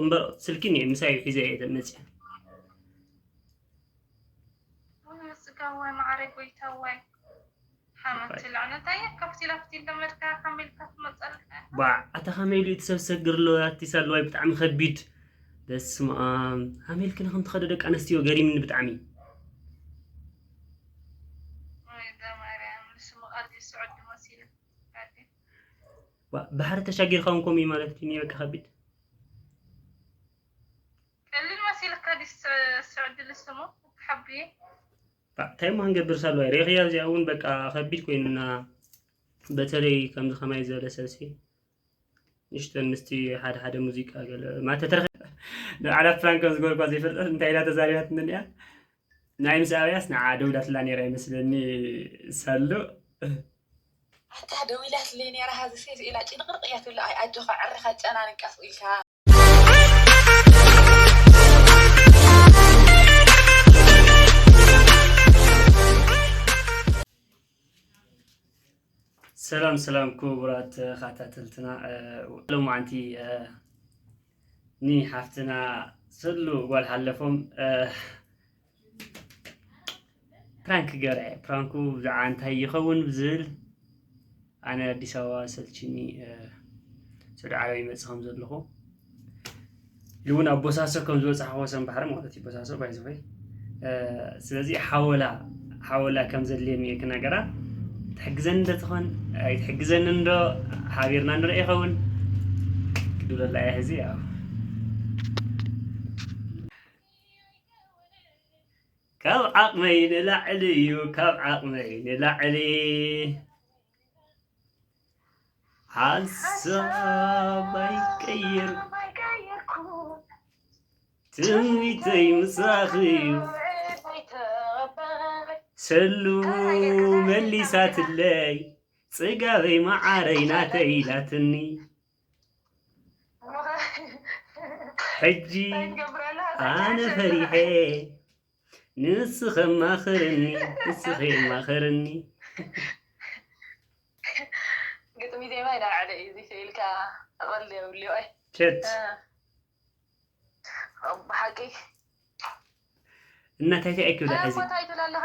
እምበር ስልኪ እኒአ ምሳይ ሒዘ እየ መፅያ። ጽጋዋይ ማዕረ ጎይታዋይ ሓመት ትልዕነ እንታይ ካብቲ ላፍቲ ለመድካ ከመይ ኢልካ ትመጸልካ? ባ ኣታ ከመይ ኢሉ እቲ ሰብ ዝሰግር ኣሎ ኣቲ ሳለዋይ ብጣዕሚ ከቢድ። በስመ ኣብ ሃመይ ኢልክን ከም ትኸዶ ደቂ ኣንስትዮ ገሪምኒ ብጣዕሚ። ወይ እዛ ማርያም ንስሙ ቃል ስዑዲ መሲለ። ባ- ባሕሪ ተሻጊርካ እውን ከምኡ እዩ ማለት ድዩ በቃ ከቢድ። ቀሊል መሲልካ ድዩ ስዑዲ ንስሙ? ተሓብዬ ባ- እንታይ እሞ ክንገብር ሳለዋይ ሬኽያ እዚኣ እውን በቃ ከቢድ ኮይኑና። በተለይ ከምዚ ከማይ ዝበለ ሰብሲ ንሽተን ምስቲ ሓደ ሓደ ሙዚቃ ገለ ማተ ተረኸ ንዓላ ፕራንክ ከም ዝገበርኳ ዘይፈልጠት እንታይ ኢላ ተዛሪባትኒ እኒኣ። ናይ ምስ ኣብያስ ንዓ ደውላትላ ነይራ ይመስለኒ። ሳሉ ኣታ ደዊላትለይ ነይራ ሃዚ ሴፍ ኢላ ጭንቕርቕ እያ ትብላ። ኣይ ኣጆኻ ዕርኻ ጨናንቃስ ኢልካ ሰላም ሰላም ክቡራት ተኸታተልትና ሎማዓንቲ ንሓፍትና ሰሉ ጓል ሓለፎም ፕራንክ ገረ ፕራንኩ ብዛዕባ እንታይ ይኸውን ብዝብል ኣነ ኣዲስ ኣበባ ሰልችኒ ስዑዲ ዓረብ ይመፅእ ከም ዘለኹ ኢሉ እውን ኣብ ቦሳሶ ከም ዝበፅሓ ወሰን ባሕሪ ማለት እዩ ቦሳሶ ባይዘወይ ስለዚ ሓወላ ሓወላ ከም ዘድልየኒ እየ ክነገራ ትሕግዘኒ እንተትኾን ኣይትሕግዘኒ እንዶ ሓቢርና ንርኢ ይኸውን ክድብለላ እየ ሕዚ ያው ካብ ዓቕመይ ንላዕሊ እዩ ካብ ዓቕመይ ንላዕሊ ሓሳብ ኣይቀይር ትምኒተይ ምሳኺ እዩ ሰሉ መሊሳትለይ ጽጋበይ መዓረይ ናተይ ኢላትኒ ሕጂ ኣነ ፈሪሐ ንስኸ ማኸረኒ ንስኸ ማኸረኒ ግጥሚ ዜማ ይናዓለ እዩ እዚ ስኢልካ ኣቐል የብልዮ ኣይ ቸት ብሓቂ እና እንታይ እንታይ ኣይክብላ ሕዚ ቦታ ይትብላ ኣለኻ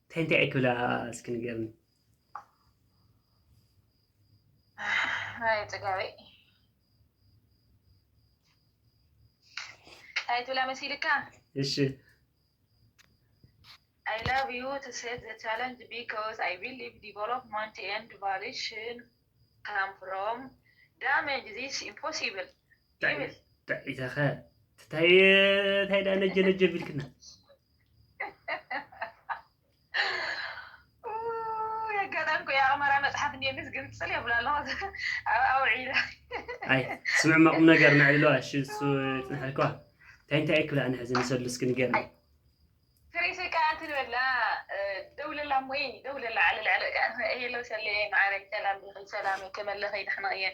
እንታይ እንታይ ኣይክብላ እስኪ ንገርኒ ናይ ጽጋበይ ኣይትብላ መሲልካ እሺ I love you to set the challenge because I believe development and evolution come from damage this impossible ይብል ተዒተኸ ትታይ ታይ ዳ ነጀ ነጀ ቢልክና የጋጣምኩ የኣመራ መፅሓፍ እንዲንስ ግን ፅል የብላ ኣለኹ ኣውዒላ ኣይ ስምዕማ ቁም ነገር ንዕልለዋ እሺ እሱ ፅንሐልከዋ እንታይ እንታይ ክብላ ንሕዚ ንሰሉ እስኪ ንገርኒ ትሬሲ ቃ ትበላ ደውለላ ሞይ ደውለላ ዓለ ልዕለ ሄሎ ሰለ ማዕረይ ሰላም ዲኺ ሰላም ከመለኸይ ደሕና እየ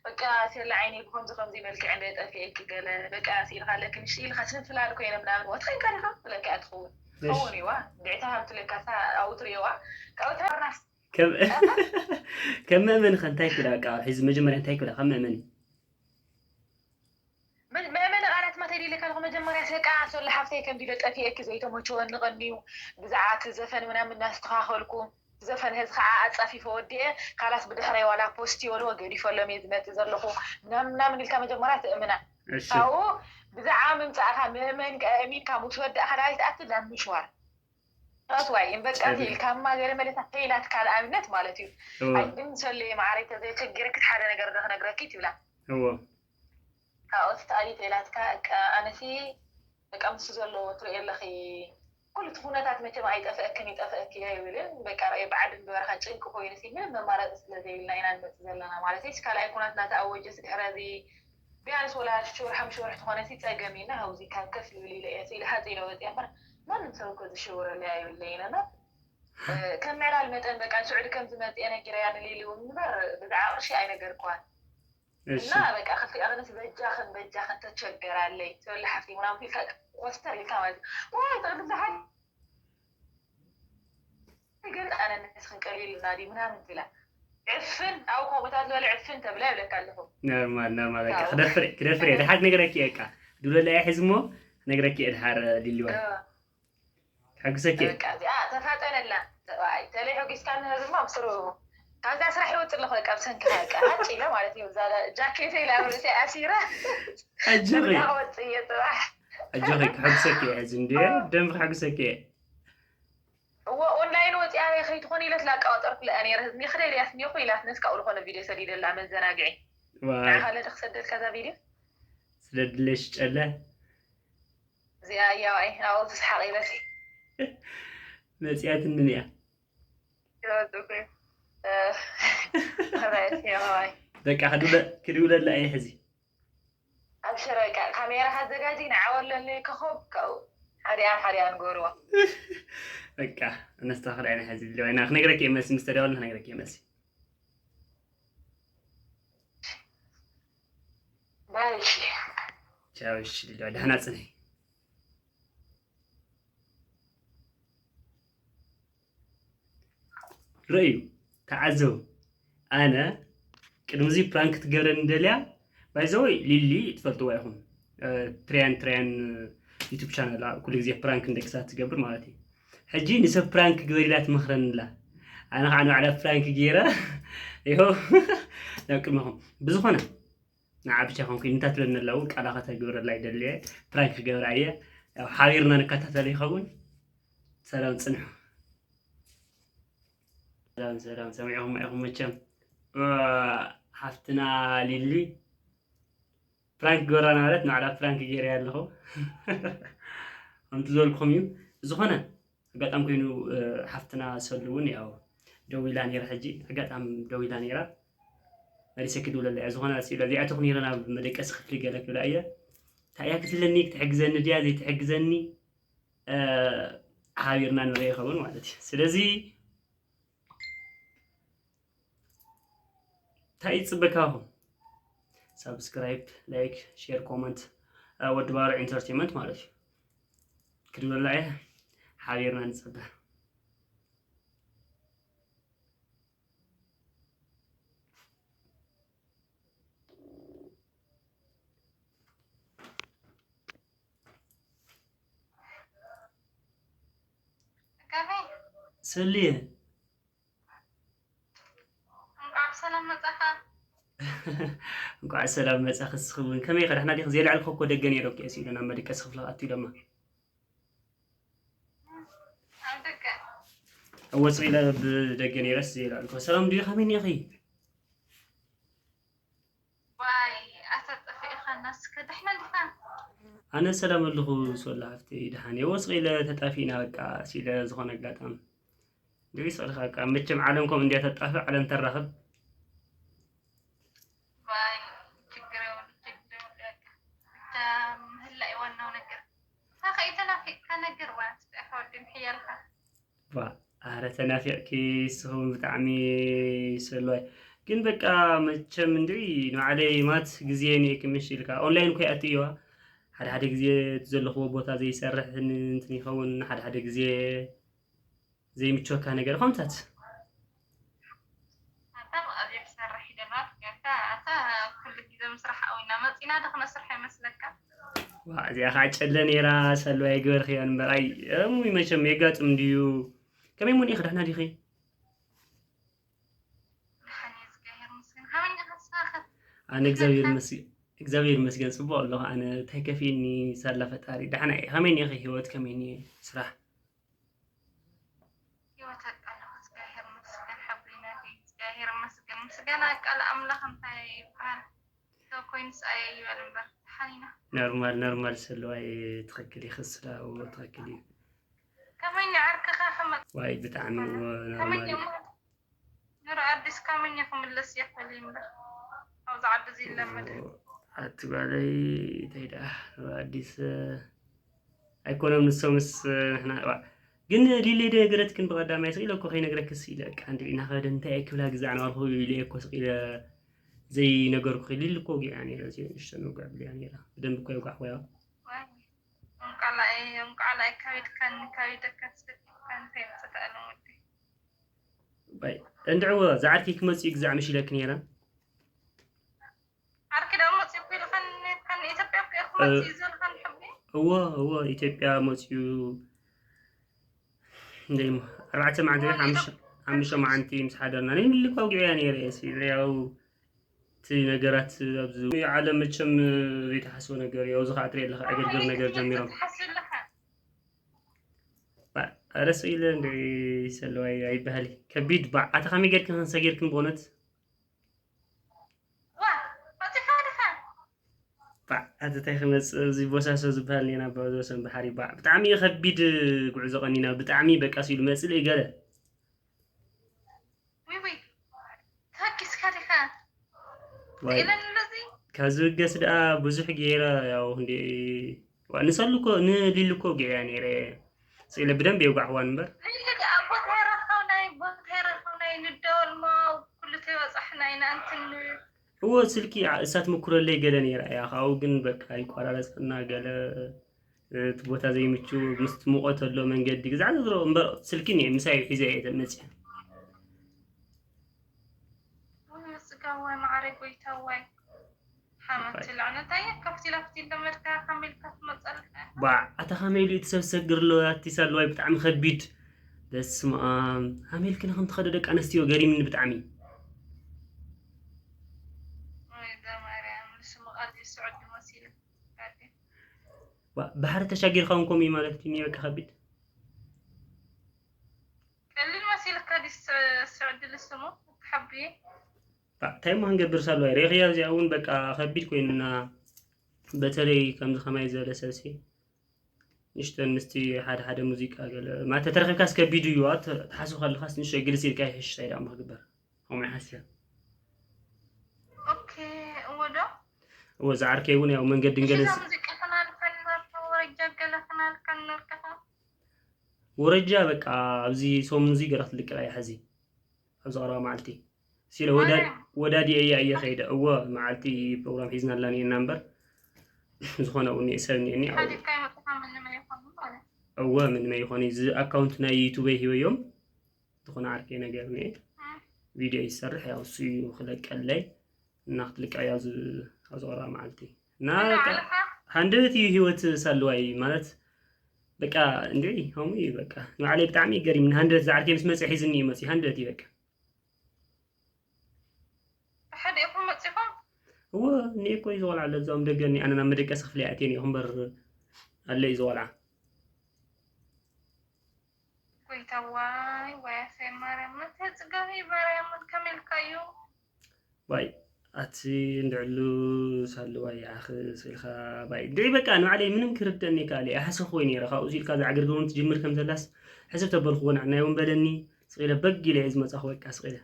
በቃ ሰለ ዓይነይ ብከምዚ ከምዚ መልክዕ እንደ ጠፊኤኪ ገለ በቃ ስኢልካ ኣለኪ ምሽ ኢልካ ስንፍላል ኮይነ ምናምን ወትኸንካ ዲኻ ትለካ እያ ትኸውን ትኸውን እዋ ድዕታ ሃብትለካ ኣብኡ ትርእዋ ካብኡ ተበርናስ ከም መእመኒ ከ እንታይ ክብላ በቃ ሕዚ መጀመርያ እንታይ ክብላ ከም መእመኒ መእመኒ ቃላት ማተይ ኢለ ካልኩ መጀመርያ ሰቃ ሶሎ ሓፍተይ ከም ዲሎ ጠፊኤኪ ዘይተመቸወኒ ቀንዩ ብዛዕባ እቲ ዘፈን ምናምን እናስተኻኸልኩ ዘፈን ህዝ ከዓ ኣፃፊፈ ወዲኤ ካላስ ብድሕረይ ዋላ ፖስት ይበልዎ ገዲፈሎም እየ ዝመፅእ ዘለኹ ምናምን ምናምን ኢልካ መጀመርያ ትእምና ካብኡ ብዛዕባ ምምፃእካ ምእመን ኣእሚንካ ምስ ወዳእካ ዳዊት ኣቲ ናብ ምሽዋር ራስዋይ በቃ ፌል ካብ ማገረ መለታ ፌላት ካልኣብነት ማለት እዩ ግን ሰለየ ማዓረይ ተዘይቸግረክት ሓደ ነገር ዶ ክነግረኪ ትብላ እዎ ካብኡ ትተኣሊ ፌላትካ በቃ ኣነሲ በቃ ምስ ዘለዎ ትሪኦ ኣለኺ ኩሉ እቲ ኩነታት መቸም ኣይጠፍአክን ይጠፍአኪ ኣይብልን በቃ ራእየ ብዓድን ብበረኻን ጭንቂ ኮይኑ ሲ ምንም መማረፂ ስለ ዘይብልና ኢና ንመፅእ ዘለና ማለት እዩ ካልኣይ ኩናት እናተኣወጀ ሲ ድሕረዚ ቢያንስ ወላ ሽወር ሓምሽወር ትኾነ ሲ ፀገም ኢና ሀውዚ ካብ ከፍ ይብል ኢለ እየ ስኢለ ሓፂ ኢለ ወፅያ እምበር ማንም ሰብ እኮ ዝሽውረለይ ኣይብለይን እና ከም ምዕላል መጠን በቃ ንስዑዲ ከም ዝመፅአ ነጊረያ ንሊሊ እውን እምበር ብዛዕባ ቅርሺ ኣይነገርክዋን እና በቃ ክልቲኣኽንስ በጃኽን በጃኽን ተቸገራለይ ትበሊ ሓፍቲ ምናምን ኢልካ ኮስተር ኢልካ ማለት እዩ ዋይ ጥቕሚ ዝሓል ግን ኣነ ንስኽን ቀሊልና ድዩ ምናምን ትብላ ዕፍን ኣብ ከምኡታት ዝበለ ዕፍን ተብላ ይብለካ ኣለኹ። ኖርማል ኖርማል በቃ ክደፍር ክደፍር እየ ድሓር ክነግረኪ እየ በቃ ድብለላ እየ ሕዚ እሞ ክነግረኪ እየ ድሓር ሊሊዋይ ሓግዘኪ እየ በቃ እዚኣ ተፋጠነላ። ሰብኣይ ተለይ ሕጊዝካ ንህዝማ ኣብ ስሩ ካብዛ ስራሕ ይወፅእ ኣለኹ በቃ ብሰንኪ በቃ ሃጭ ኢለ ማለት እዩ። እዛ ጃኬተይ ኢላ ኣብ ርእሰይ ኣሲረ ኣጆኺ ወፅእ እየ ፅባሕ ኣጆኺ ክሕግዘኪ እየ ሕዚ እንዲ ደንብ ክሕግዘኪ እየ እዎ ኦንላይን ወፂኣ ከይትኾን ኢለ ስላቀባጠርኩ ለኣ ነረ ህዝኒ ክደይ ድያስ ኒኹ ኢላት ነስካኡ ዝኾነ ቪድዮ ሰዲደላ መዘናግዒ ዋይ ንዓኻ ለደ ክሰደልካ እዛ ቪድዮ ስለድለሽ ጨለ እዚኣ እያዋይ ኣብኡ ዝስሓቕ ኢለሲ መፅያትንን እያ ይወፅኩ ከዛየት የኸዋይ በቃ ክድውለ- ክድውለላ እየ ሕዚ ኣብሽር በቃ ካሜራ ካዘጋጂ ንዓወለኒ ከኸብ ካብኡ ሓዲኣን ሓዲኣን ጎርዋ በቃ እነስተኻኽል ዓይነ ሕዚ ድለዋይና ክነግረክ እየ መልሲ ምስ ተደዋልና ክነግረክ እየ መልሲ ባይሺ ቻው እሺ ድለዋ ደህና ፅንሒ ርእዩ ተዓዘቡ ኣነ ቅድሚ እዚ ፕራንክ ትገብረኒ ደልያ ባይዘወይ ሊሊ ትፈልጥዋ ኢኹም ትሪያን ትሪያን ዩቱብ ቻነል ኩሉ ግዜ ፕራንክ ንደቂ ሰባት ትገብር ማለት እዩ ሕጂ ንሰብ ፕራንክ ግበር ኢላ ትመኽረኒ ኣላ ኣነ ከዓ ንባዕላ ፕራንክ ገይረ ይኸው ናብ ቅድመኹም ብዝኾነ ንዓ ብቻ ኮንኩ እንታይ ትብለኒ ኣለዉ ቃላ ከተግብረላ ይደሊ እየ ፕራንክ ክገብራ እየ ያው ሓቢርና ንከታተል ይኸውን ሰላም ፅንሑ ሰላም ሰላም ሰሚዕኹም ኢኹም መቸም ሓፍትና ሊሊ ፕራንክ ገብራ ማለት ንባዕላ ፕራንክ ገይረ ኣለኹ ከምቲ ዝበልኩም እዩ ዝኾነ ኣጋጣሚ ኮይኑ ሓፍትና ሰሉ እውን ያው ደዊላ ነይራ ሕጂ ኣጋጣሚ ደዊላ ነይራ መሊሰ ክድውለላ እያ ዝኾነ ስኢለ እዚኣትኹ ነይረ ናብ መደቀሲ ክፍሊ ገለ ክብላ እየ እንታይ እያ ክትብለኒ ክትሕግዘኒ ድያ ዘይትሕግዘኒ ሓቢርና ንርኢ ይኸውን ማለት እዩ ስለዚ እንታይ ይፅበካኹም ሳብስክራይብ ላይክ ሼር ኮመንት ወዲ ባሮ ኢንተርቴንመንት ማለት እዩ ክድበላ እየ ሓቢርና ንፀበ ሰልየ እንኳዕ ብሰላም መፃኻ። እንኳዕ ሰላም መፃኺ እስኺ እውን ከመይ ኢኺ ደሕና ዲኺ? ዘየልዐልኩ እኮ ደገ ነይረ እኮ እየ ስኢለ ናብ መደቀሲ ክፍሊ ክኣቱ ኢሎማ። ኣብ ደገ ወፂ ኢለ ብደገ ነይረስ ዘየልዐልኩ። ሰላም ድዩ? ከመይ እኒኢኺ? ዋይ ኣታ ጠፊእኻና እስከ ደሕና ዲኻ? ኣነ ሰላም ኣለኹ ሶላ ሓፍተይ ደሓን እየ። ወፂ ኢለ ተጣፊእና በቃ ስኢለ ዝኾነ ኣጋጣሚ። ሪስ ኣልካ በቃ መቸም ዓለም ከምኡ እንድያ ተጣፍእ ዓለም ተራኽብ። ዋይ ችግር የብሉ ችግር የብሉ በቃ ብቻ ምህላእ እዩ ዋናው ነገር። ታኸ እዩ ተናፊቅካ ነገር ዋ ስጠ ከወዲ ምሕያልካ። ዋ ኣረ ተናፊቅኪ ንስኺ እውን ብጣዕሚ ሰሉዋይ ግን በቃ መቸም እንድዒ ንባዕለይ ማት ግዜ እኒኤኪ ምሽ ኢልካ ኦንላይን እኮ ይኣቱ እየዋ ሓደ ሓደ ግዜ እቲ ዘለኽዎ ቦታ ዘይሰርሕ እንትን ይኸውን ሓደ ሓደ ግዜ ዘይምችወካ ነገር ከምታት ኣታ ብቐሊል ትሰርሕ ይደላት ጌርካ ኣታ ኩሉ ግዜ ምስራሕ ኣዊና መፂና ዶ ክነስርሖ ይመስለካ ዋ እዚኣ ከዓ ጨለ ነይራ ሰሉዋይ ግበርክያ እምበር ኣይ እሙይ መቸም የጋጥም ድዩ ከመይ ሙን ኢኺ ደሕና ዲኺ ደሓን እየ እግዚኣብሔር ይመስገን ከመይ ኢኻ ንስኻ ከ ኣነ እግዚኣብሔር ይመስገን እግዚኣብሔር ይመስገን ፅቡቅ ኣለኹ ኣነ እንታይ ከፊእኒ ሳላ ፈጣሪ ደሕና እየ ከመይ እኒኢኺ ህይወት ከመይ እኒኤ ስራሕ ህይወት ኣቃለኹ እግዚኣብሔር ይመስገን ሓቦይና እግዚኣብሔር ይመስገን ምስጋና ቃል ኣምላኽ እንታይ ይበሃል ሰብ ኮይኑስ ኣየ ይበል እምበር ደሓን ኢና ኖርማል ኖርማል ሰሉዋይ ትኽክል ኢኺ ስላ እዎ ትኽክል እዩ ከመይ ዓርክኻ ከመ ዋይ ብጣዕሚ እዎ ከመይ ኖርማል እዩ እሞ ንሮ ኣዲስ ከመኛ ክምለስ ይኽእል እዩ እምበር ኣብዚ ዓዲ እዚ ይለመድ ኣቲ ጓለይ እንታይ ደኣ ኣዲስ ኣይኮነም ንሶምስ ንሕና ዋ- ግን ሊለይ ዶ ነገረትክን ብቐዳማይ ስቕ ኢለ እኮ ከይነግረክስ ኢለ በቃ እንዲ ኢልና ከደ እንታይ እየ ክብላ ግዛዕ ነበርኩ ኢለ እኮ ስቕ ኢለ ዘይነገርኩ ሊሊ እኮ ወጊዓ ነይረ እዚ ንእሽቶ ንውግዕ ብልያ ነይራ ብደንብ እኮ የውጋዕኩያ እንቋላይ እንቋላይ ካቢድካን ካቢደካ ስደትካን ከይምፅእ ተኣለም ወዲ ባይ እንድዕዎ ዝዓርከይ ክመጽእ እዩ ግዛዕ ምሽ ኢለክ ነይረ። ዓርኪ ደኣ መጽእ እኮ ኢልካኒ ነርካ፣ ንኢትዮጵያ እኮ ኢኹ መጽእ እዩ ዘልካ ንሕቢ። እዎ እዎ፣ ኢትዮጵያ መጽኡ እንደሞ ኣርባዕተ መዓልቲ ወይ ሓሙሽተ ሓሙሽተ መዓልቲ ምስ ሓደርና ንልኳ ውግዕያ ነይረ እየ። ያው እቲ ነገራት ኣብዚ ዓለም መቸም ዘይተሓስቦ ነገር እዩ። ኣብዚ ከዓ ትሪኢ ኣለኻ ዕግርግር ነገር ጀሚሮም። ትሓስብ ኣለኻ። ረስ ኢለ እንደ ሰለዋይ ኣይበሃል። ከቢድ ባዕ ኣታ ከመይ ጌርክን ክንሰ ጌርክን ብእውነት ዋ መጺኻ ዲኻ? ባዕ ኣቲ እንታይ ክመጽእ፣ እዚ ቦሳሶ ዝበሃል ኔና በወሰን ባሕሪ ባዕ። ብጣዕሚ እዩ ከቢድ ጉዕዞ ቀኒና። ብጣዕሚ በቃ ሲሉ መጽእ ገለ ዊዊ ተኪስካ ዲኻ? ዋይ ኢለን እንደዚ ካብ ዝብገስ ደኣ ብዙሕ ገይረ። ያው እንዲ ዋ ንሰሉ እኮ ንሊሉ እኮ ገያ ነይረ። ስኢለ ብደንብ የውጋዕዋን እምበር ሊሊ ደኣ ቦታ ይረኸው ናይ ቦታ ይረኸው ናይ ንደወል ሞ ኩሉ ተይበጻሕና ኢና እንትን እዎ ስልኪ እሳ ትምኩረለይ ገለ ነይራ እያ። ካብኡ ግን በቃ ይቋራረጸና ገለ፣ እቲ ቦታ ዘይምቹ፣ ምስቲ ሙቐት ኣሎ መንገዲ ግዛዕ ዝሮ እምበር ስልኪ እኒአ ምሳይ ሒዘ እየ መፅያ። ወይ ስጋዋይ ማዕረ ጎይታዋይ ሓመቲ ላዕነታየ ካብቲ ላፍቲ ለመድካ ከመልካ ትመፀልካ ባዕ ኣታ ከመይ ኢሉ እቲ ሰብ ዝሰግር ኣሎ ኣቲ ሳለዋይ ብጣዕሚ ከቢድ። በስመ ኣብ ሃመልክን ከም ትኸደ ደቂ ኣንስትዮ ገሪምኒ ብጣዕሚ። ወይ ዘማርያም ንስሙ ቃል ይስዕድ መሲሉ ዋ፣ ባሕሪ ተሻጊርካ እውን ከምኡ እዩ ማለት ድዩ? በቃ ከቢድ ቀሊል መሲልካ ድዩ ስዕድል ስሙ ተሓብየ ባ፣ እንታይ እሞ ክንገብር ሳለዋይ ሬኽያ እዚኣ እውን በቃ ከቢድ ኮይኑና። በተለይ ከምዚ ከማይ ዝበለ ሰብሲ ንሽተን ምስቲ ሓደ ሓደ ሙዚቃ ገለ ማለት ተተረኺብካስ ከቢድ እዩ። ኣብ ትሓስብ ከለኻስ ንእሽተይ ግልስ ኢልካ ይሕሽ። እንታይ ደኣ እሞ ክግበር ከምኡ ይሓስብ። ኦኬ እወ ዶ እወ ዝዓርከይ እውን ያው መንገድን ገለ እዛ ሙዚቃ ክናልካ ንመርካ ወረጃ ገለ ክናልካ ንመርካ ወረጃ በቃ ኣብዚ ሰሙን እዚ ገለ ክትልቀቕ እያ ሕዚ ኣብዚ ቀረባ መዓልቲ ሲለ ወዳ- ወዳዲኤያ እየ ኸይደ እወ መዓልቲ ፕሮግራም ሒዝና ኣላ ኒኤና እምበር ዝኾነ እውን ሰብ ኒኤኒ ሓሊፍካ ይመፅኻ ምንም ኣይኾኑ ማለት እወ ምንመ ይኾን እዚ ኣካውንት ናይ ዩቱበይ ሂበዮም ዝኾነ ዓርከይ ነገር ኒኤ ቪድዮ ይሰርሕ ያው እሱ እዩ ክለቀለይ እና ክትልቀያ ኣብዚ ቀረባ መዓልቲ እና በቃ ዓለኻ ሃንደበት እዩ ህይወት ሳለዋይ ማለት በቃ እንድዒ ከምኡ እዩ በቃ ንባዕለይ ብጣዕሚ ገሪምኒ ሃንደበት ዝዓርከይ ምስ መፅእ ሒዝኒ እዩ መፅእ ሃንደበት እዩ በቃ ብሓደ ኢኹም መፂኹም እወ እኒኤ እኮ እዩ ዝቆልዓ ለዛኦም ደገ እኒኤ ኣነ ናብ መደቀሲ ክፍሊ ኣትየ እኒኤ እምበር ኣለ እዩ ዝቆልዓ ጎይታ ዋይ ዋይ ኣሰይ ማርያም መተ ፅጋቢ ማርያምን ከመልካ እዩ ዋይ ኣቲ እንድዕሉ ሳሉ ዋይ ዓኽ ስኢልካ ባይ ድዒ በቃ ንባዕለይ ምንም ክርደኒ ይከኣል እየ ኣይሓሰኹ ወይ ነይረ ካብኡ ኢልካ ዝዓገርገውን ትጅምር ከም ዘላስ ሕስብ ተበልኩዎ ንዕናይ እውን በለኒ ስቕ ኢለ በግ ኢለ እየ ዝመፃኹ በቃ ስቕ ኢለ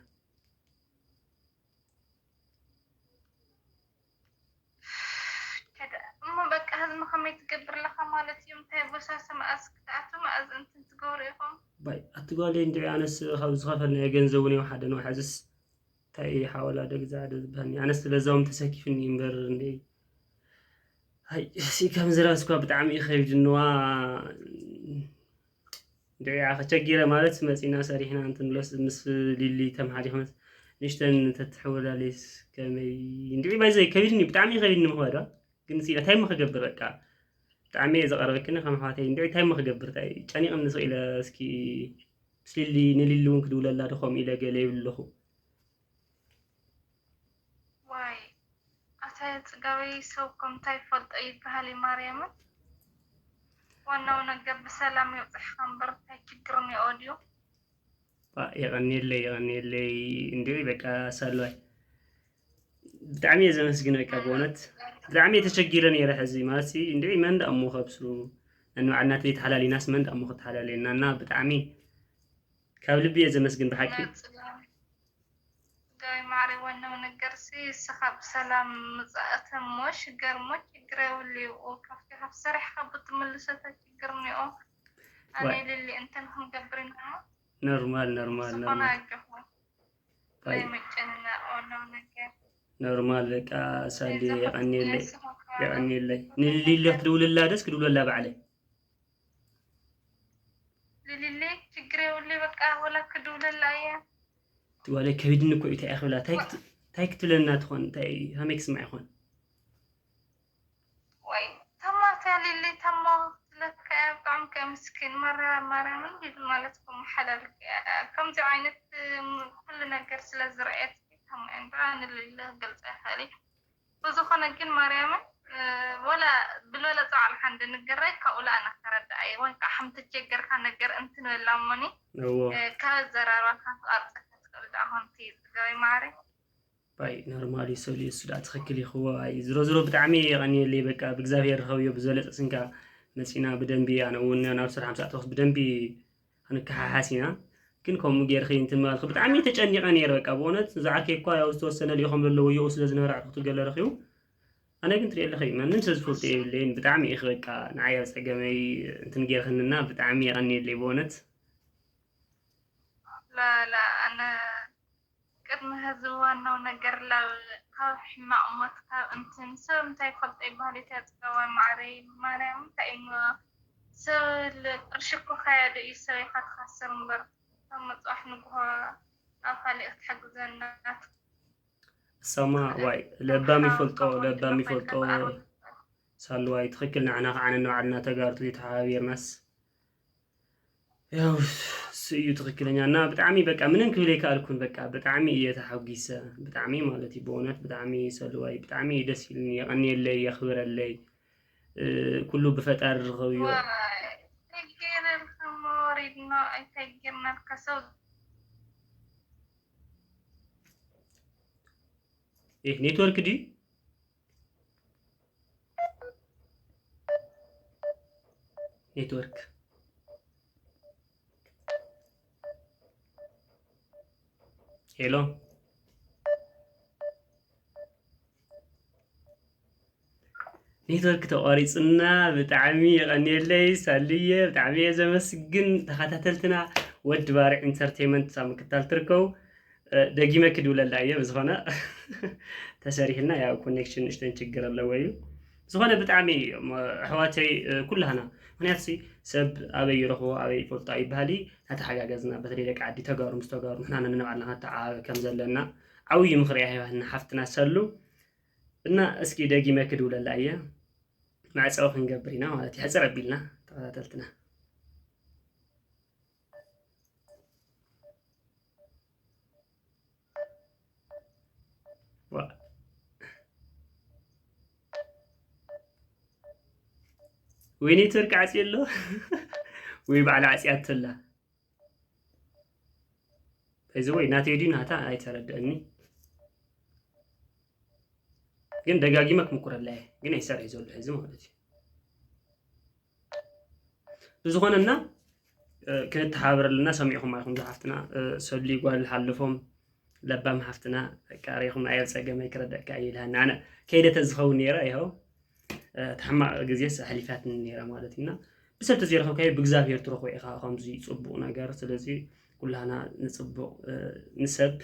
እሞ በቃ ህዝሚ ከመይ ትገብር ኣለኻ ማለት እዩ እንታይ ቦሳሰ መኣዝ ክትኣቱ መኣዝ እንትን ትገብሩ ኢኹም ባይ ኣቲ ጓለይ እንድዒ ኣነስ ካብ ዝኸፈልናዮ ገንዘብ እውን የውሓደ ንውሓዝስ እንታይ ሓወላ ደግዛ ዶ ዝበሃልኒ ኣነስ ለዛዎም ተሰኪፍኒ እምበር እንደ ኣይ እሲ ከም ዝራስ እኳ ብጣዕሚ እዩ ከቢድንዋ እንድዒ ከቸጊረ ማለት መፂና ሰሪሕና እንትንብሎስ ምስ ሊሊ ተምሓዲኽመስ ንሽተን ተትሕወላለይስ ከመይ እንድዒ ባይዘይ ከቢድኒ ብጣዕሚ ከቢድኒ ምኽበዳ ግን ሲ እንታይ ሞ ክገብር በቃ ብጣዕሚ እየ ዘቐረበክኒ ከም ኣሕዋተይ እንድዒ እንታይ ሞ ክገብር ታይ ጨኒቕኒ ስቕ ኢለ እስኪ ምስ ሊሊ ንሊሊ እውን ክድውለላ ዶ ከምኡ ኢለ ገለ ይብል ኣለኹ ዋይ ኣታ ጽጋበይ ሰብ ከምታ ይፈልጦ ይበሃል እዩ ማርያምን ዋናው ነገር ብሰላም የብፅሕኻ እምበር እንታይ ችግር እኒኦ ድዩ የቐንየለይ የቐንየለይ እንዲሁ በቃ ሳለዋይ ብጣዕሚ እየ ዘመስግን በቃ ብእውነት ብጣዕሚ እየ ተቸጊረ ነይረ ሕዚ ማለት እንዲሁ መን ደኣ እሞ ከብስሉ ነንባዕልና ተይተሓላሊናስ መን ደኣ እሞ ክተሓላለየና እና ብጣዕሚ ካብ ልቢ እየ ዘመስግን ብሓቂ ጋይ ማዕሪ ዋናው ነገር ሲ እስኻ ብሰላም ምጻእተ እሞ ሽገር እሞ ችግር የብልዩ ካብቲ ካብ ሰሪሕካ ብትምልሰተ ችግር እኒኦ ኣነ ልሊ እንትን ክንገብር ኢና ኖርማል ኖርማል ዝኾነ ኖርማል ኣጆኹ ናይ መጨንናቕ ዋናው ነገር ኖርማል በቃ ሳንዲ የቐንየለይ የቐንየለይ ንሊሊ ክትድውልላ ደስ ክድውለላ ባዕለይ ልልሊ ችግር የብሉ በቃ ወላ ክድውለላ እያ ጓለይ ከቢድኒ እኮ እዩ፣ እንታይ እየ ክብላ? እንታይ ክት-፣ እንታይ ክትብለና ትኾን? እንታይ፣ ከመይ ክስማዕ ይኾን? ወይ ተማ ተሊሊ ተማ ለካ ብጣዕሚ ከምስኪን ማርያ ማርያም እንዴት ማለት ከም ሓላል ከምዚ ዓይነት ኩሉ ነገር ስለ ዝረአየት ተማ እንዳ ንልለ ገልጸ ይኽእል እዩ። ብዝኾነ ግን ማርያምን ወላ ብልበለ ጻዕል ሓንደ ንገራይ ካብኡ ለኣና ከረዳኣየ ወይ ከዓ ሓምቲ ጀገርካ ነገር እንትንበላ እሞኒ እዎ ካብ ዘራርባካ ክቐርጸካ ትኽእል ደኣ ኮንቲ ዝገበይ ማዕረ ባይ ኖርማሊ ሰሉ እሱ ዳ ትኽክል ይኽዎ። ኣይ ዝሮ ዝሮ ብጣዕሚ የቐንየለይ። በቃ ብእግዚኣብሔር ርኸብዮ ብዝበለጸ ስንካ መጺና ብደንቢ ኣነ እውን ናብ ስራሕ ምሳእ ተወስ ብደንቢ ክንከሓሓስ ኢና። ግን ከምኡ ጌርኺ እንትን ማለትኺ ብጣዕሚ ተጨኒቐ ነይረ። በቃ ብእውነት እዛ ዓርከይ እኳ ያው ዝተወሰነ ልኢኾም ዘለዎ የኡ ስለ ዝነበረ ኣዕሩኽቱ ገለ ረኺቡ ኣነ ግን ትሪኦ ኣለኺ ማንም ሰብ ዝፈልጦ የብለይን። ብጣዕሚ ኢኺ በቃ ንዓይ ኣብ ጸገመይ እንትን ጌርክንና ብጣዕሚ የቐንየለይ ብእውነት። ላላ ኣነ ቅድሚ ሕዚ ዋናው ነገር ላብ ካብ ሕማቕ ሞት ካብ እንትን ሰብ እንታይ ይፈልጦ ይበሃል እቲ ያፅጋዋይ ማዕረይ ማርያም እንታይ እሞ ሰብ ል- ቅርሺ እኮ ካያዶ እዩ ሰብ ኢኻ ትኸስር እምበር ካብ መፅዋሕ ንግሆ ኣብ ካሊእ ክትሕግዘና እሳማ ዋይ ለባም ይፈልጦ ለባም ይፈልጦ ሳልዋይ ትኽክል። ንዓና ከዓ ነንባዕልና ተጋርቱ ተሓባቢርናስ ያው እሱ እዩ ትኽክለኛ እና ብጣዕሚ በቃ ምንም ክብል ኣይከኣልኩን። በቃ ብጣዕሚ እየ ተሓጒሰ ብጣዕሚ ማለት እዩ ብእውነት ብጣዕሚ ሰልዋይ ብጣዕሚ ደስ ኢልኒ። የቐንየለይ የኽብረለይ ኩሉ ብፈጣሪ ርኸብዮ። ተጌረልካ ወሪድና ኣይተጌርናልካ ሰው ይህ ኔትወርክ ድዩ? ኔትወርክ ሄሎ ኔትወርክ ተቋሪፁና። ብጣዕሚ የቐንየለይ ሳልየ ብጣዕሚ እየ ዘመስግን። ተኸታተልትና ወዲ ባርዕ ኢንተርቴንመንት ሳብ ምክታል ትርከቡ። ደጊመ ክድውለላ እየ ብዝኾነ ተሰሪሕልና ያው ኮኔክሽን ንእሽተን ችግር ኣለዎ እዩ። ዝኾነ ብጣዕሚ ኣሕዋተይ ኩላህና ምክንያቱ ሰብ ኣበይ ይረኽቦ ኣበይ ይፈልጦ ይበሃል። እናተሓጋገዝና በተለይ ደቂ ዓዲ ተጋሩ ምስ ተጋሩ ንሕና ነንባዕልና ክንተዓባበ ከም ዘለና ዓብዩ ምኽሪ እያ ሂባትና ሓፍትና ሰሉ። እና እስኪ ደጊመ ክድውለላ እየ። መዕፀዊ ክንገብር ኢና ማለት እዩ። ሕፅር ኣቢልና ተኸታተልትና። ወይ ኔትወርክ ዓፅዩ ኣሎ ወይ ባዕላ ዓፅያቶ ኣላ። እዚ ወይ ናተይ ድዩ ናታ ኣይተረድአኒ። ግን ደጋጊመ ክምኩረላ እየ ግን ኣይሰርሕ ዘሎ ሕዚ ማለት እዩ። ብዝኾነ እና ክንተሓባበረልና ሰሚዕኹም ኣለኹም ዝሓፍትና ሰሉይ ጓል ሓልፎም ለባም ሓፍትና በቃ ሪኹም ኣየብ ፀገመይ ክረደእካ እየ ኢልሃኒ ኣነ ከይደ ተዝኸውን ነይረ ይኸው እቲ ሕማቕ ግዜስ ኣሕሊፋትኒ ነይራ ማለት እዩና ብሰብ ተዘይረኸብካዮ ብእግዚኣብሔር ትረኽቦ ኢኻ ከምዚ ፅቡቕ ነገር ስለዚ ኩላህና ንፅቡቕ ንሰብ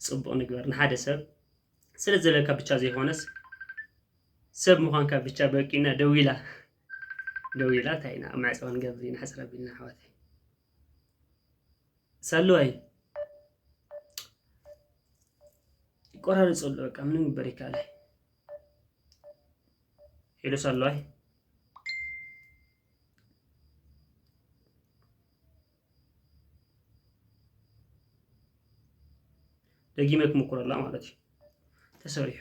ፅቡቕ ንግበር ንሓደ ሰብ ስለ ዘለካ ብቻ ዘይኮነስ ሰብ ምዃንካ ብቻ በቂና ደዊላ ደዊላ እንታይ ኢና ኣብ ማዕፀ ክንገብር ኢና ሕፅር ኣቢልና ኣሕዋተይ ሳሉዋይ ይቆራረፅ ኣሎ በቃ ምንም ግበር ይካኣል ሄሎ ሳሉዋይ ደጊመ ክምኩረላ ማለት እዩ ተሰሪሑ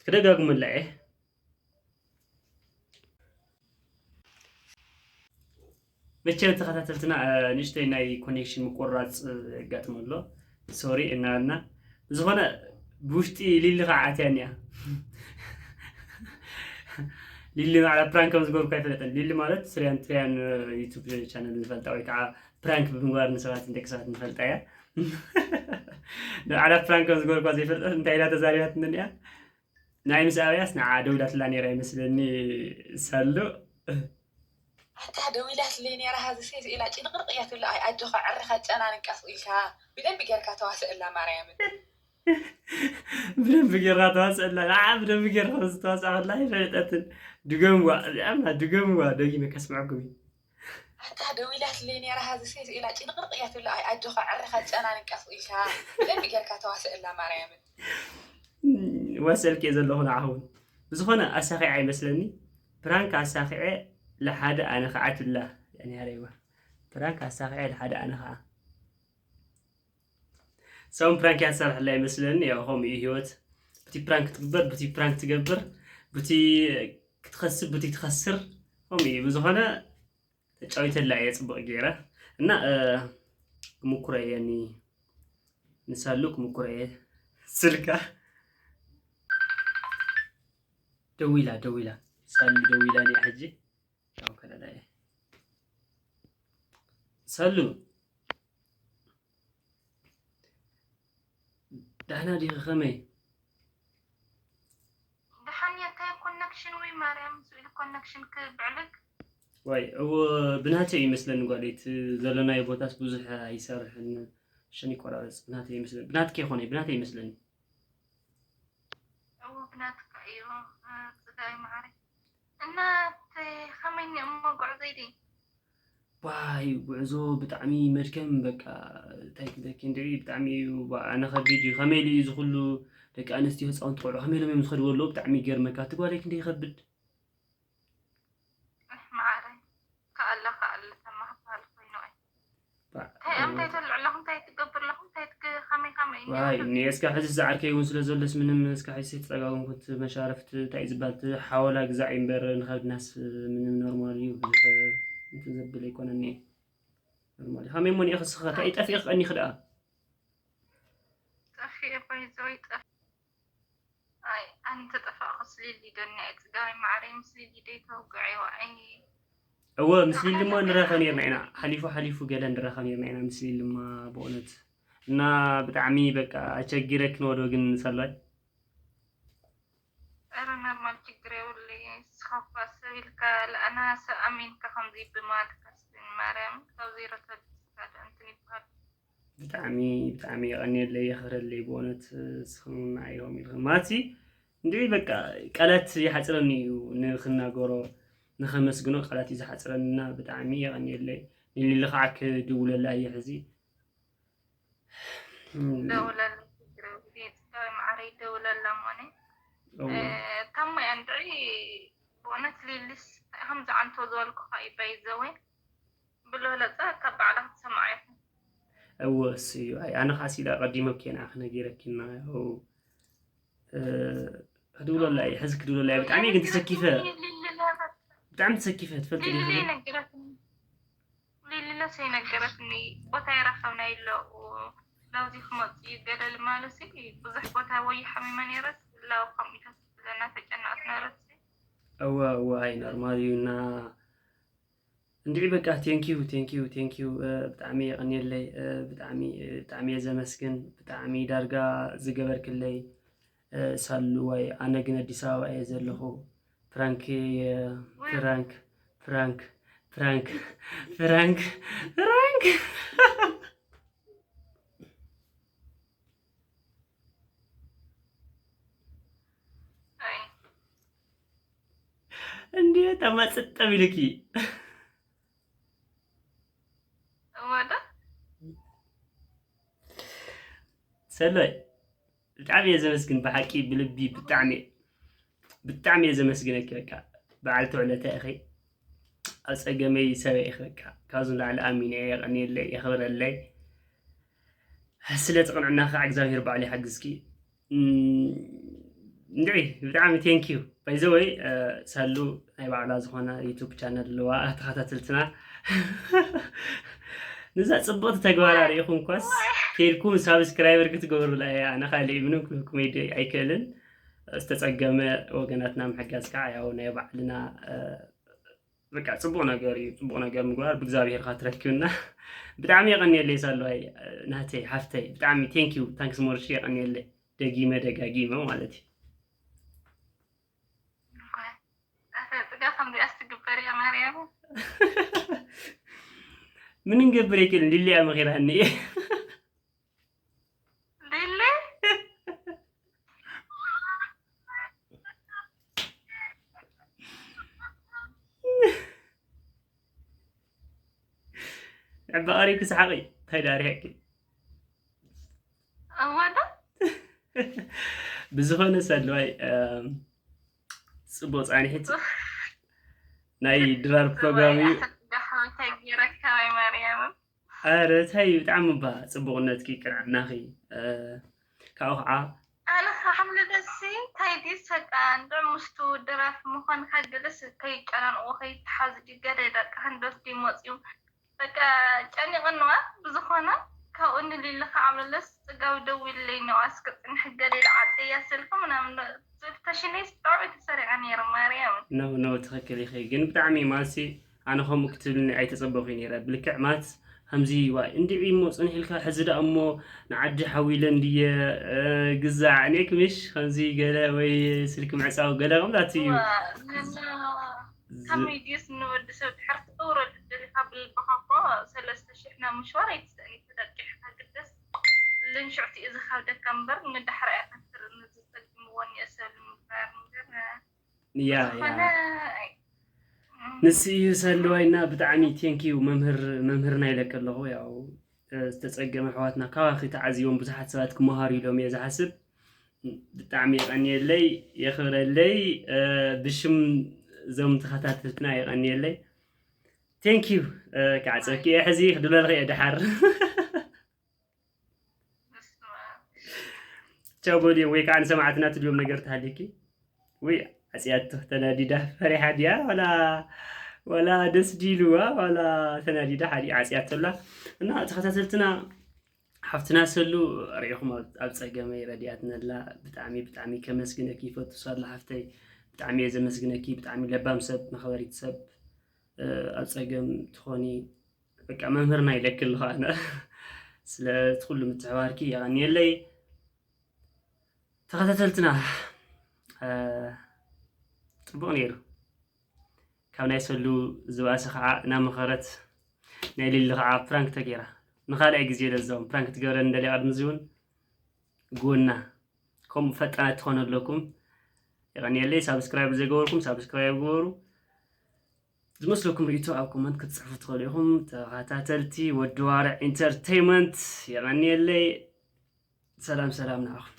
ክደጋግመላ እየ መቸም ተኸታተልትና ንእሽተይ ናይ ኮኔክሽን ምቁርራፅ የጋጥም ኣሎ ሶሪ እናበልና ዝኾነ ብውሽጢ ሊሊ ከዓ ኣትያ እኒኣ ሊሊ ማዕላ ፕራንክ ከም ዝገበርኩ ኣይፈለጠን ሊሊ ማለት ስርያን ትርያን ዩቱብ ቻነል ንፈልጣ ወይ ከዓ ፕራንክ ብምግባር ንሰባት ንደቂ ሰባት ንፈልጣ እያ ንባዕላ ፕራንክ ከም ዝገበርኳ ዘይፈልጠት እንታይ ኢላ ተዛሪባትኒ እኒኣ ናይ ምስ ኣብያስ ንዓ ደዊላትላ ነይራ ይመስለኒ ሳሉ ኣታ ደዊላትለይ ነይራ ሃዚ ሴት ኢላ ጭንቕርቕ እያ ትብላ ኣይ ኣጆኻ ዕርኻ ጨናንቃስ ኢልካ ብደንቢ ጌርካ ተዋስእላ ማርያምን ብደንብ ጌርካ ተዋስአላ። ንዓ ብደንብ ጌርካ ዝተዋስኣላ ኣይፈለጠትን። ድገምዋ፣ እዚኣ ድማ ድገምዋ፣ ደጊመ ከስምዐኩም እዩ። ኣታ ደዊላትለይ ነይራ፣ ሀዚ ሴት ኢላ ጭንቕርቕ እያ ትብላ። ኣይ ኣጆኻ፣ ዕርኻ ጨናንቀፍ ኢልካ ብደንብ ጌርካ ተዋስእላ ማርያምን። ዋሰልክ እየ ዘለኹ ንዓኹም። ብዝኾነ ኣሳኺዐ ኣይመስለኒ። ፕራንክ ኣሳኺዐ ለሓደ ኣነ ከዓ ትብላ። ያኔ ሃረይዋ። ፕራንክ ኣሳኺዐ ለሓደ ኣነ ከዓ። ሰውን ፕራንክ እያ ትሰርሐላ ይመስለኒ። ያው ከምኡ እዩ ህይወት። ብቲ ፕራንክ ትግበር፣ ብቲ ፕራንክ ትገብር፣ ብቲ ክትኸስብ፣ ብቲ ትኸስር። ከምኡ እዩ። ብዝኾነ ተጫዊተላ እየ ጽቡቕ ገይረ። እና፣ እ፣ ክምኩሮ እየ ኒ-፣ ንሳሉ ክምኩሮ እየ። ስልካ ደዊላ፣ ደዊላ። ሳሉ ደዊላ እያ ሕጂ። ያው ከለላ እየ። ሳሉ፣ ዳሕና ዲኺ ከመይ? ደሓን እየ። እንታይ ኮነክሽን ወይ ማርያም፣ ስእሊ ኮነክሽን ክብዕልግ። ዋይ፣ እዎ፣ ብናተይ ይመስለኒ ጓለይ፣ እቲ ዘለናዮ ቦታስ ብዙሕ ኣይሰርሕን፣ ሽን ይቆራረጽ። ብናተይ ይመስለኒ፣ ብናትኪ ይኾነ፣ ብናተይ ይመስለኒ። እዎ፣ ብናትካ እዩ፣ እ፣ ጽጋይ ማዕረይ። እና፣ ተ-፣ ከመይ እኒኦ እሞ ጉዕዞይ ድዩ? ዋይ፣ ጉዕዞ ብጣዕሚ መድከም፣ በቃ፣ እንታይ ክብለኪ፣ እንድዒ ብጣዕሚ እዩ፣ ዋ፣ ኣነ ከቢድ እዩ። ከመይ ኢሉ እዩ እዚ ኩሉ ደቂ ኣንስትዮ፣ ህፃውንቲ፣ ቆልዑ ከመይ ኢሎም እዮም ዝኸድዎ ኣለዉ? ብጣዕሚ ይገርመካ። እቲ ጓለይ ክንደይ ይኸብድ። እሕ፣ ማዕረይ፣ ከኣለ፣ ከኣለ፣ ተማህባል ኮይኑ፣ ኣይ። ባ-፣ እንታይ፣ እንታይ ተልዕ ኣለኹም? እንታይ ትገብር ኣለኹም? እንታይ ትግ-፣ ከመይ፣ ከመይ እዩ? ዋይ፣ እኔ እስካ ሕዚ ዝዓርከይ እውን ስለ ዘሎስ ምንም እስካ ሕዚ ተጸጋገምኩት መሻረፍቲ እንታይ እዩ ዝበሃል? እቲ ሓወላ ግዛዕ እዩ እምበር ንኸብድናስ ምንም ኖርማል እዩ። ብዙሕ እንትን ዘብል ኣይኮነን እኔ። ኖርማል እዩ። ከመይ እሞ እኒኦ ክስኻ? እንታይ እዩ ጠፊእኺ ቀኒኺ ደኣ? ጠፊኤ ባይዘወይ ጠፍ-፣ ኣይ፣ ኣነ ተጠፋእኩ ስሊሊ ደኒ፣ ኣይ፣ ጽጋበይ ማዕረይ፣ ምስ ሊሊ ደይ ተውግዐይዋ፣ ኣይ። እወ፣ ምስ ሊሊ እሞ ንራኸብ ነይርና ኢና። ሓሊፉ ሓሊፉ ገለ ንራኸብ ነይርና ኢና ምስ ሊሊ እማ፣ ብእውነት። እና ብጣዕሚ በቃ ኣቸጊረኪ ንወዶ ግን ሰላይ። ኧረ ኖርማል ችግር የብሉይ። ንስኻ እኳ ሰብ ኢልካ፣ ለኣና ሰብ ኣሚንካ ከምዚ ብማልካ ስን ማርያም፣ ካብ ዜሮ ተልስካ ዶ እንትን ይበሃል። ብጣዕሚ፣ ብጣዕሚ የቐንየለይ፣ የኽብረለይ ብእውነት፣ ንስኹም ንዓይ ኢኹም ኢልኩም። ማለት፣ እንድዒ በቃ ቃላት ይሓጽረኒ እዩ ንኽናገሮ፣ ንኸመስግኖ ቃላት እዩ ዝሓጽረኒ እና ብጣዕሚ የቐንየለይ። ንሊሊ ኸዓ ክድውለላ እየ ሕዚ። እም፣ ደውለላ፣ ችግር የብሉይ፣ ጽጋበይ ማዕረይ፣ ደውለላ እሞኒ። እዎ። እ፣ ታሞ እያ እንድዒ፣ ብእውነት ሊሊስ፣ እንታይ ከም ዝዓንቶ ዝበልኩኻ እዩ፣ ባይዘወይ። ብሎ ለጸ ካብ ባዕላ ክትሰምዓ ኢኹም። እወ፣ እሱ እዩ። ኣይ፣ ኣነ ኻስ ኢለ ኣቐዲመ እኮ ንዓኺ ነጊረኪ እና፣ ያው፣ እ፣ ክድውለላ እየ፣ ሕዚ ክድውለላ እየ። ብጣዕሚ ግን ተሰኪፈ፣ ሊሊ ለበ-፣ ብጣዕሚ ተሰኪፈ፣ ትፈልጢ ሊሊ ዲኺ? ለይነገረትኒ። ሊሊ ለሰ ይነገረትኒ። ቦታ ይረኸብና ኢሎ፣ ናብዚ ክመጽእ እዩ ገለ ማለት እዩ። ብዙሕ ቦታ ወይ ሓሚመ ነይረስ፣ ላው ከምኡ ኢታት ብለና ተጨነቐት ነይረስ። እወ፣ እወ፣ ኣይ፣ ኖርማል እዩ እና እንድዒ በቃ፣ ቴንኪዩ፣ ቴንኪዩ፣ ቴንኪዩ፣ እ፣ ብጣዕሚ የቐንየለይ፣ እ፣ ብጣዕሚ፣ እ፣ ብጣዕሚ እየ ዘመስግን፣ ብጣዕሚ ዳርጋ ዝገበርክለይ፣ እ፣ ሳሉዋይ፣ ኣነ ግን ኣዲስ ኣበባ እየ ዘለኹ። ፕራንክ እየ፣ ፕራንክ፣ ፕራንክ፣ ፕራንክ፣ ፕራንክ፣ ፕራንክ። ኣይ። እንዴ፣ ተማጽጥ ጠቢልኪ። እወ ዶ? ሰሎይ፣ ብጣዕሚ እየ ዘመስግን፣ ብሓቂ ብልቢ ብጣዕሚ፣ ብጣዕሚ እየ ዘመስግነኪ። በቃ በዓልቲ ውዕለታ ኢኺ፣ ኣብ ጸገመይ ሰበይ ኢኺ። በቃ ካብዚ ንላዕሊ ኣሚነ እየ። የቐንየለይ፣ የኽብረለይ። ስለቲ ቅንዕና ከዓ እግዚኣብሔር ባዕሉ ይሓግዝኪ። እም፣ እንድዒ ብጣዕሚ ቴንኪዩ። ባይ ዘ ወይ፣ እ፣ ሳሉ ናይ ባዕላ ዝኾነ ዩቱብ ቻነል ኣለዋ፣ ተኸታተልትና። ነዛ ጽብቕቲ ተግባራ ርኢኹም ኳስ ከይድኩም ሳብስክራይበር ክትገብሩላ እያ። ኣነ ካልእ ምንም ክህብኩም ኣይደ-፣ ኣይክእልን። ዝተጸገመ ወገናትና ምሕጋዝ ከዓ ያው ናይ ባዕልና፣ እ፣ በቃ ጽቡቕ ነገር እዩ። ጽቡቕ ነገር ምግባር ብእግዚኣብሔር ካ ትረክብና። ብጣዕሚ የቐንየለይ ሳሉዋይ፣ ናተይ፣ ሓፍተይ፣ ብጣዕሚ ቴንኪዩ፣ ታንክስ ሞርሺ፣ የቐንየለይ። ደጊመ ደጋጊመ ማለት እዩ። ኣታ ጽጋ ከምዚኣስ ትግበር እያ ማርያም። ምን እንገብር የክል ሊሊ እያ መኺራኒ። ሊሊ? ዕባ ቀሪብኪ ሰሓቂ እንታይ ዳርሕቂ እወ ዶ ብዝኾነ ሰልዋይ እም፣ ጽቡቅ ጻኒሕት ናይ ድራር ፕሮግራም እዩ። ዳሓወታይ ገይረካ ወይ ማርያምን ኣረ እንታይ እዩ ብጣዕሚ እባ ጽቡቅነትኪ ቅንዕናኺ እ፣ ካብኡ ከዓ ኣነ ከዓምልለሲ እንታይ ድዩ ሰቃ እንዶ ምስቱ ድራፍ ምዃንካ ገለስ ከይጨናንቆ ከይተሓዝ ድዩ ገለ ደቂ ህንዶስ ድዩ መፅዩ በቃ ጨኒቕንዋ ብዝኾነ ካብኡ ንሊሊ ከዓምልለስ ፅጋብ ደዊልለይ ነዋ እስከ ፅንሕ ገለ ኢለ ዓፀያ ስልኪ ምናምን ስልተሽነይ ስጣዊ ተሰሪዐ ነይረ ማርያም ነው ነው ትኽክል ኢኺ ግን ብጣዕሚ ማሲ ኣነ ከምኡ ክትብልኒ ኣይተጸበኹ ነይረ ብልክዕ ማት ከምዚ ዋ እንዲዒ እሞ ጽንሕ ኢልካ ሕዚ ደኣ እሞ ንዓዲ ሓዊለ እንድየ እ፣ ግዛዕ ኔክ ምሽ ከምዚ ገለ ወይ ስልኪ ምዕጻው ገለ ከምዛት እዩ ከመይ ድዩስ ንወዲ ሰብ ድሕር ትውረድ ደሊካ ብልብኻ እኮ ሰለስተ ሽሕ ናብ ምሽዋር ኣይትስእን ተደቂሕካ ግደስ ልንሽዕቲ እዚ ካብ ደካ እምበር ንዳሕራ እያ ከትርኢ ዝጸግምዎ እኒኦ ሰብ ንምግባር እምበር ያ ያ ዝኾነ ንስ እዩ ሰልዋይና ብጣዕሚ ቴንኪዩ መምህር መምህርና ኢለክ ኣለኹ ያው እ፣ ዝተጸገመ ኣሕዋትና ካባኺ ተዓዚቦም ብዙሓት ሰባት ክመሃሩ ኢሎም እየ ዝሓስብ ብጣዕሚ የቐንየለይ የኽብረለይ እ፣ ብሽም እዞም ተኸታተልትና የቐንየለይ ቴንኪዩ ክዓፀኪ እየ ሕዚ ክድለልኺ እየ ድሓር ቻው በልዮም ወይ ከዓ ንሰማዕትና ትልዮም ነገር ተሃሊኪ ወይ ዓፅያቶ ተናዲዳ ፈሪሓ ድያ ዋላ ዋላ ደስ ዲልዋ ዋላ ተናዲዳ ሓዲ ዓፅያቶ ኣላ እና ተኸታተልትና ሓፍትና ሰሉ ሪኢኹም ኣብ ኣብ ፀገመይ ረዲኣትነላ ብጣዕሚ ብጣዕሚ ከመስግነኪ ይፈቱ ሳላ ሓፍተይ ብጣዕሚ እየ ዘመስግነኪ ብጣዕሚ ለባም ሰብ መኸበሪት ሰብ እ፣ ኣብ ፀገም ትኾኒ በቃ መምህርና ኢለኪ ኣለኹ ኣነ ስለ እቲ ኩሉ ምትሕባርኪ የቐንየለይ ተኸታተልትና እ፣ ፅቡቕ ነይሩ ካብ ናይ ሰሉ ዝበኣሰ ከዓ እናመኸረት ናይ ሊሊ ከዓ ፕራንክ ተገይራ ንኻልኣይ ግዜ ለዛዎም ፕራንክ ትገብረን እንደልያ ቅድሚ እዚ እውን ጎና ከምኡ ፈጣናት ትኾኑ ኣለኩም የቐንየለይ ሳብስክራይብ ዘይገበርኩም ሳብስክራይብ ግበሩ ዝመስለኩም ርእቶ ኣብ ኮመንት ክትፅሕፉ ትኽእሉ ኢኹም ተኸታተልቲ ወዲ ዋርዕ ኢንተርቴይመንት የቐንየለይ ሰላም ሰላም ንዓኹም